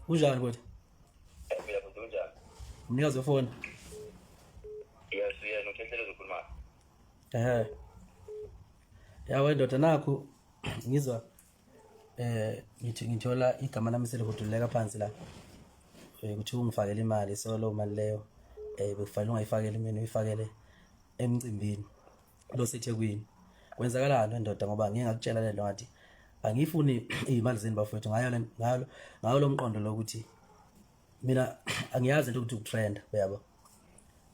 Kunjani kodwa? Mina futhi kunjani? Umnikazi wefoni. Yes, yena uKhehlelezi ukhuluma. Ehhe. Ya wendoda nakhu ngizwa ngithi ngithola igama lami selihuduleka phansi la. Ukuthi ungifakele imali so lo mali leyo bekufanele ungayifakeli mina uyifakele emcimbini lo seThekwini. Kwenzakalani wendoda ngoba ngike ngakutshela lento ngathi angifuni izimali zenu bafowethu ngayo ngayo ngayo lo mqondo lokuthi mina angiyazi into ukuthi ukutrend uyabo.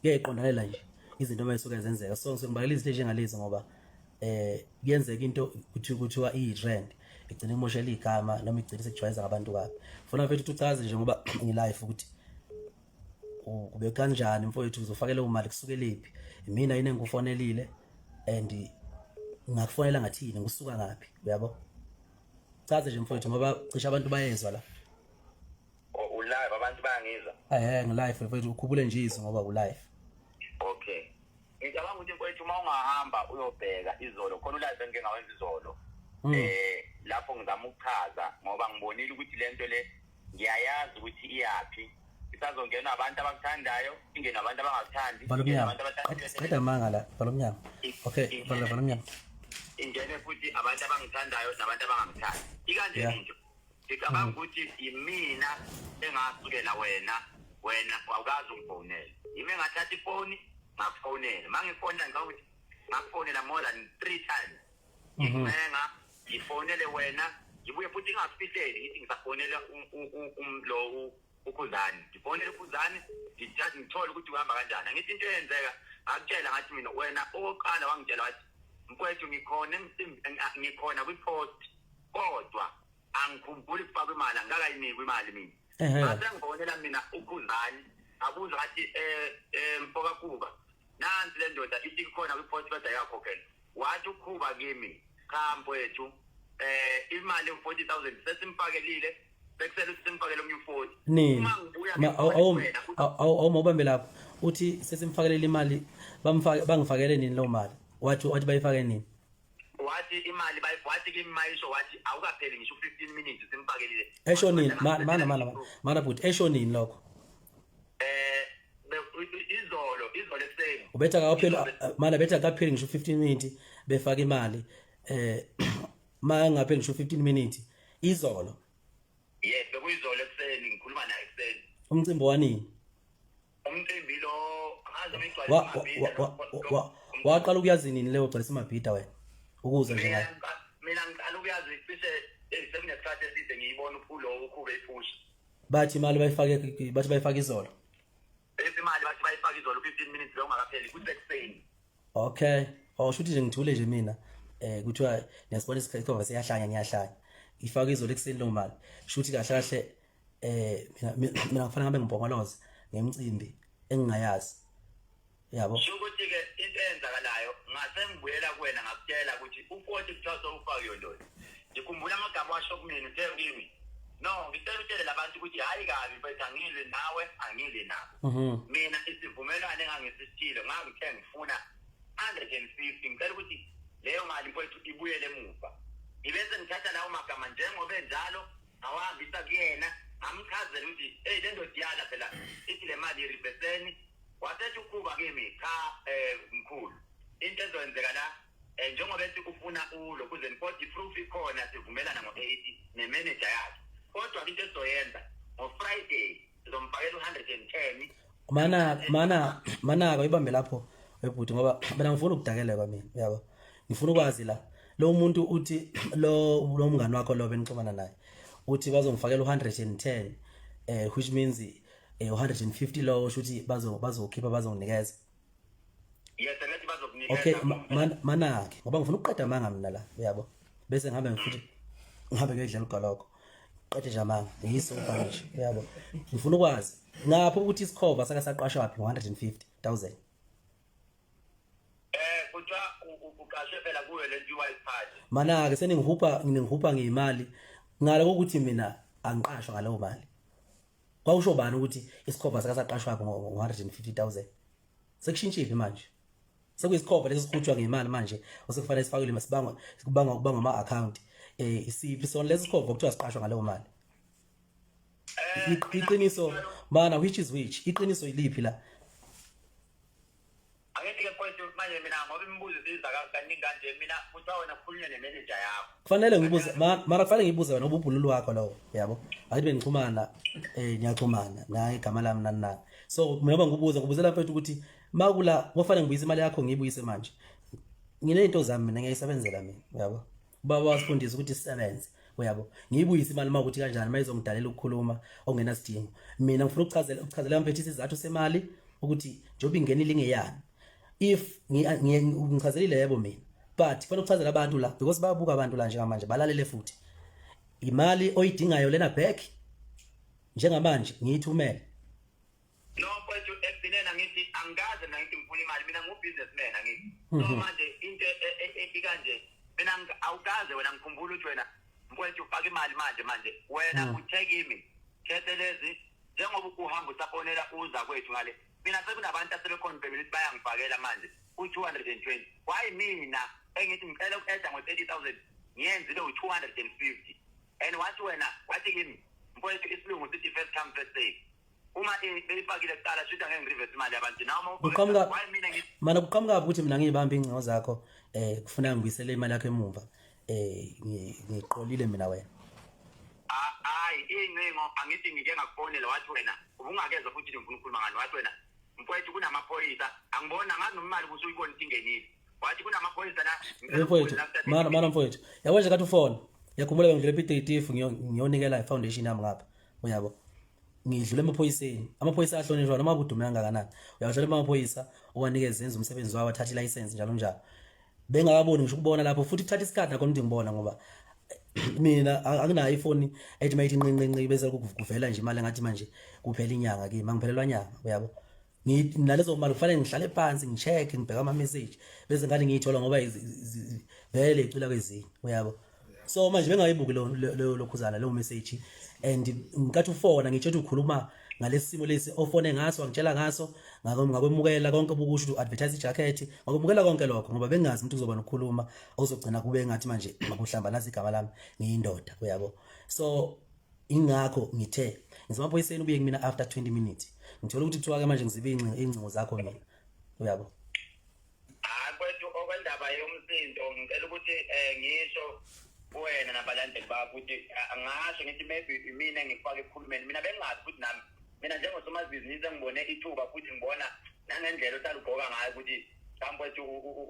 Kuyayiqondalela nje izinto uma isuke zenzeka so ngisuke izinto enjengalezi ngoba kuyenzeka into kuthi kuthiwa iyi-trend igcine imoshela igama noma igcine sekujwayeza ngabantu kabi. Funa mfethu ukuthi uchaze nje ngoba ngi-live ukuthi kube kanjani mfowethu uzofakela imali kusukelephi, imina yini engikufonelile and ngakufonela ngathini, ngisuka ngaphi, uyabo? Chaze nje mfowethu ngoba cishe abantu bayezwa la. Ulive abantu bayangizwa. Ngi-live mfowethu, ukhubule nje izwi ngoba u-live. Okay. Ngicabanga ukuthi mfowethu uma ungahamba uyobheka izolo khona ulive engike ngawenza izolo. Lapho ngizama ukuchaza ngoba ngibonile ukuthi lento le ngiyayazi ukuthi iyaphi. Isazongenwa abantu abakuthandayo, ingene abantu abangakuthandi, Vala ingene umnyango. abantu abathanda Qeda amanga la, vala umnyango. Okay, vala vala umnyango. Ingene futhi abantu abangithandayo nabantu abangangithandi. Ikanje into. Ngicabanga ukuthi imina engasukela wena, wena awukazi ungifonele. Yimi engathatha ifoni ngakufonela. Mangifonela ngicabanga ukuthi ngakufonela more than 3 times. Ngikuncenga ngifonele wena, ngibuye futhi ngingakufihleli ngithi ngisafonela lo uKhuzani. Ngifonele uKhuzani ngithathe ngithole ukuthi uhamba kanjani. Angithi into eyenzeka ngakutshela ngathi mina wena okokuqala wangitshela wathi mfowethu ngikhona ngikhona kwi-post kodwa angikhumbuli kufakwa imali, angikakayinikwa imali mina. Ngase ngifonela mina uKhuzani abuza ngathi mfoka Khuba nansi le ndoda ithi ikhona kwi-post kodwa ayikakhokhela. Wathi uKhuba kimi cha mfowethu imali ewu-40,000 sesimfakelile, sekusele ukuthi simfakele omunye u-40. Nini? Uma ngibuya Ma ngifone kuwena, awumobambe lapho. Uthi sesimfakelele imali, bamfake bangifakele nini leyo mali? Wathi bayifake nini? Wathi imali wathi kimi mayisho wathi awukapheli ngisho 15 minutes simfakelile. Esho nini? Mana mana mana bhuti, esho nini lokho? Izolo, izolo ekuseni. Ubetha akapheli mana betha akapheli ngisho 15 minutes befaka imali mangapheli ngisho 15 minutes izolo. Yes, bekuyizolo ekuseni ngikhuluma naye ekuseni. Umcimbi wanini? Umcimbi lo angazi noma igcwalisa amabhida. Waqala ukuyazi nini leyo gcwalisa amabhida wena? Ukuza nje ngayo. Mina ngiqala ukuyazi cishe sekunesikhathi eside ngiyibona ulo ukhube iphusha. Bathi imali bayifake, bathi bayifake izolo. Bese imali bathi bayifake izolo 15 minutes lo ungakapheli kusekuseni. Okay. Oh shuthi nje ngithule nje mina. Kuthiwa niyasibona isikhathi siyahlanya ngiyahlanya. Ifake izolo ekuseni lo mali. Shuthi kahle kahle mina kufanele ngabe ngibhongoloza ngemicimbi engingayazi. Yabo. Sho ukuthi ke into eyenzakalayo ngase ngibuyela kuwena ngakutshela ukuthi u-40 kuthiwa sowufake yonto. Ngikhumbula amagama washo kumina uthe kimi no ngicela utshele labantu ukuthi hayi kabi mfethu angilwi nawe angilwi nabo. Mina isivumelwano engangisisithile ngangithe ngifuna 150 ngicela ukuthi leyo mali mfethu ibuyele emuva. Ngibese ngithatha lawo magama njengoba enjalo ngawahambisa kuyena ngamchazela ukuthi hey le ndoda iyala phela ithi le mali iriveseni. Wasethi uKhuba kimi cha mkhulu into ezoyenzeka la njengoba ethi ufuna ulokhuzeni kodwa i-proof ikhona sivumelana ngo-80 nemanager yakhe kodwa into esizoyenza ngo-Friday sizomfakela u-110. Mana mana manaka uyibambe lapho webhuti ngoba mina ngifuna ukudakeleka mina uyabo. Ngifuna ukwazi la lo muntu uthi lo mngani wakho lo benixhumana naye uthi bazongifakela u-110 which means 150 lo usho ukuthi bazokhipha bazonginikeza. Yes, ngathi bazokunikeza. Okay, manake ngoba ngifuna ukuqeda amanga mina la uyabo. Bese ngihambe ngifuthi ngihambe ngiyodlela ugaloko. Qede nje amanga yiso ubhala nje uyabo. Ngifuna ukwazi ngapho ukuthi isikhova sake saqashwa phi ngo-150,000. Kuthiwa uqashwe phela kuyo le nto i-white party. Manake seningihupha ningihupha ngeyimali ngale kokuthi mina angiqashwa ngaleyo mali. Kwawusho bani ukuthi isikhova sake saqashwa ngo-150,000? Sekushintshile manje. Sekuyisikhova lesi sikhutshwa ngemali manje osekufanele sifakelwe masibangwa kubangwa kubangwa ama-account. Isiphi sona lesi sikhova okuthiwa siqashwa ngaleyo mali? Iqiniso mana, which is which? Iqiniso iliphi la? Angithi ke mfowethu, manje mina ngoba imibuzo isiza kaningi kanje, mina kuthiwa wena kukhulunywe nemeneja yakho. Kufanele ngibuze mara kufanele ngibuze wena ngoba ubhululu wakho lowo, yabo. Akithi bengixhumana, niyaxhumana naye, igama lami nani nani. So mina ngoba ngikubuza, ngikubuzela mfethu ukuthi makula kufanele ngibuyise imali yakho, ngiyibuyise manje. Nginey'nto zami mina, ngiyayisebenzela mina, uyabo. Ubaba wasifundisa ukuthi sisebenze, uyabo. Ngiyibuyise imali uma ukuthi kanjani, uma izongidalela ukukhuluma okungenasidingo. Mina ngifuna ukuchazela mfethu isizathu semali ukuthi njengoba ingenile ingeyami. If ngichazelile, yebo mina, but kufanele ukuchazela abantu la because bayabuka abantu la njengamanje, balalele futhi. Imali oyidingayo lena back njengamanje ngiyithumele. No mfowethu, ekugcineni angithi angikaze mina ngithi ngifuna imali, mina ngu-businessman angithi. So manje into ikanje, mina awukaze wena ngikhumbula ukuthi wena mfowethu ufaka imali manje manje wena uthe kimi Khehlelezi, njengoba uhamba usafonela uza kwethu ngale, mina sekunabantu asebekhonfemile ukuthi bayangifakela manje u-220. Why mina engithi ngicela uku-eda ngo-30,000 ngiyenzile u-250? And wathi wena, wathi kimi mfowethu, isilungu sithi first come first serve, uma beyifakile kuqala shuthi angeke ngi-reverse imali yabantu nawe. Kuqhamuka Why mina ngithi mana, kuqhamuka ukuthi mina ngiyibambe ingcingo zakho, kufuna ngibuyisele imali yakho emuva, ngiqolile mina wena. Hayi, iy'ncingo angithi ngike ngakufonela, wathi wena ubungakezwa futhi ngifuna ukukhuluma ngani. Wathi wena mfowethu kunamaphoyisa, angibona ngazi noma imali ubusuyibona ukuthi ingenile, wathi kunamaphoyisa la, ngicela Mfowethu, ukubuza after mana mana mfowethu, yabo nje kathi ufona, yakhumbula bengidlule ePiet ngiyonikela i-foundation yami ngapha, uyabo. Ngidlule emaphoyiseni, amaphoyisa ahlonishwa noma kudume kangakanani. Uyawuhlola amaphoyisa, uwanikeze enze umsebenzi wawo, athathe i-license njalo njalo. Bengakaboni ngisho ukubona lapho futhi kuthatha isikhathi nakhona ukuthi ngibona ngoba mina anginayo ifoni ethi mayithi nqi nqi nqi bese kuvela nje imali engathi manje kuphela inyanga kimi, angiphelelwa nyanga, uyabo. Nalezo mali kufanele ngihlale phansi ngi-check, ngibheke ama-message bese ngathi ngiyithola ngoba vele icwila kwezinye, uyabo. So manje bengayibuki leyo lokhuzana leyo message, and ngikathi ufona ngitsho ukuthi ukhuluma ngalesi simo lesi ofone ngaso, angitshela ngaso, ngakwemukela konke obukusho ukuthi u-advertise ijacket, ngakwemukela konke lokho ngoba bengazi ukuthi kuzoba nokukhuluma okuzogcina kube ngathi manje makuhlambalaza igama lami ngiyindoda, uyabo. So ingakho ngithe ngisemaphoyiseni, ubuye kumina after 20 minutes, ngithola ukuthi kuthiwa ke manje ngizibe ingcingo zakho mina, uyabo. Hayi mfowethu, okwendaba yomsindo ngicela ukuthi ngisho kuwena nabalandeli bakho ukuthi angasho ngithi maybe imina engikufaka ekukhulumeni. Mina bengingazi futhi nami, mina njengosomabhizinisi engibone ithuba futhi ngibona nangendlela ohlala ugqoka ngayo ukuthi cha mfowethu,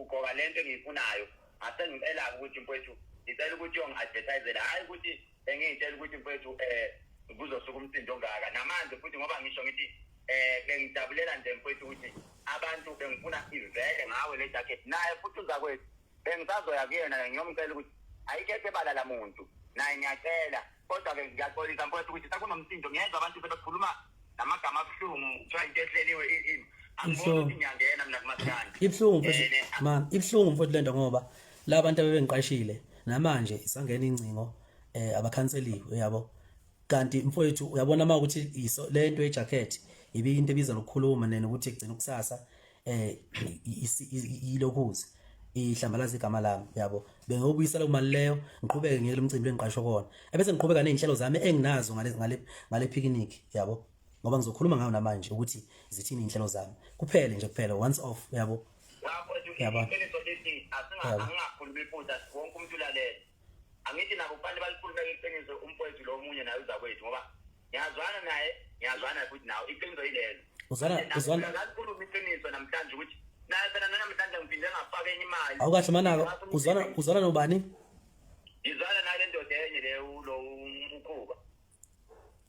ugqoka lento engiyifunayo, ngase ngicela-ke ukuthi mfowethu ngicela ukuthi uyongi-advertisela, hhayi ukuthi bengiyitshela ukuthi mfowethu kuzosuka umsindo ongaka namanje futhi, ngoba ngisho ngithi bengijabulela nje mfowethu ukuthi abantu bengifuna ivele ngawe le jacket. Naye futhi uzakwethu bengisazoya kuyena ngiyomcela ukuthi ayikhethe ebala la muntu naye, ngiyacela. Kodwa-ke ngiyaxolisa mfowethu ukuthi sekunomsindo, ngiyezwa abantu sebekhuluma namagama abuhlungu, kuthiwa into ehleliwe ini, angiboni ukuthi ngiyangena mina kumaskandi. Ibuhlungu mfethu, man, ibuhlungu mfethu lento ngoba la bantu abebengiqashile namanje isangena ingcingo, abakhanseliwe, uyabo. Kanti mfowethu uyabona uma ukuthi iso lento yejacket ibi into ebiza lokukhuluma nene ukuthi igcina kusasa ilokhuze ihlambalaza igama lami, yabo. Bengiyobuyisela kumali leyo, ngiqhubeke ngiyele umcimbi engiqashwe kona, ebese ngiqhubeka nezinhlelo zami enginazo ngale picnic, yabo, ngoba ngizokhuluma ngayo namanje ukuthi zithini inhlelo zami, kuphele nje, kuphela once off, yabo. Yabo, iqiniso lithi asingakhulumi iphutha, wonke umuntu ulalele. Angithi nabo kufanele balikhulume iqiniso, umfowethu lo omunye naye uzakwethu, ngoba ngiyazwana naye, ngiyazwana futhi nawe, iqiniso yilelo. Uzwana uzwana. Ngalikhuluma iqiniso namhlanje ukuthi naye phela nanamhlanje ngiphinde ngafaka enye imali. Awukahle manako, uzwana nobani? Ngizwana nale ndoda enye le, ulo umkhuba.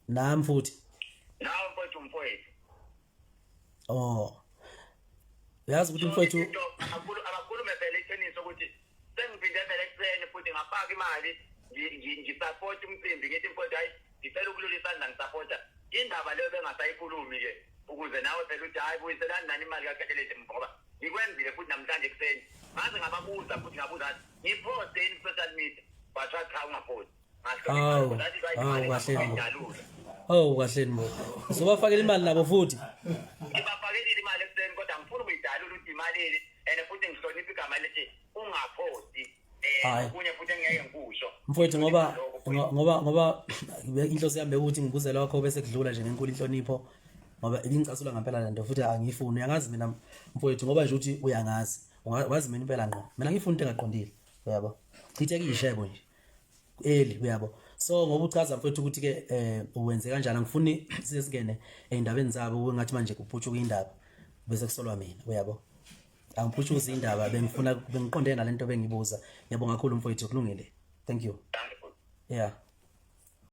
Nami futhi. Nawe mfowethu, umfowethu. Oh, uyazi ukuthi mfowethu abakhulume phela iqiniso ukuthi sengiphinde phela ekuseni futhi ngafaka imali ngisapota umcimbi, ngithi mfowethu hayi, ngicela ukulula isandla ngisapota indaba leyo, bengasayikhulumi-ke ukuze nawe phela uthi hayi, buyiselani nani imali kaKhehlelezi, ngoba ngikwenzile futhi namhlanje ekuseni ngaze ngababuza futhi, ngabuza ngathi ngiphoste yini ku-social media, kwathiwa cha, ungaphosti. Hawu, hawu kahleni bo. Hawu kahleni bo. Uzobafakela imali nabo futhi. Ngibafakelile imali ekuseni kodwa ngifuna ukuyidalula ukuthi imalini, and futhi ngihlonipha igama lithi ungaphosti. Hhayi. Okunye futhi engeke ngikusho. Mfowethu, ngoba inhloso yami bekuthi ngibuze lokho bese kudlula nje ngenkulu inhlonipho, ngoba ibingicasula ngempela lento, futhi angiyifuni. Uyangazi mina, mfowethu, ngoba nje uthi uyangazi, wazi mina impela ngqo, mina ngifuna into engaqondile, uyabo, chitheka iyishebo nje eli, uyabo. So ngoba uchaza, mfowethu, ukuthi ke uwenze kanjani, angifuni size singene ey'ndabeni zabo ngathi manje kuphutshuka indaba bese kusolwa mina, uyabo. Angiphutshuzi indaba, bengifuna bengiqonde nalento bengibuza. Ngiyabonga kakhulu, mfowethu, kulungile, thank you. Thank you. Yeah.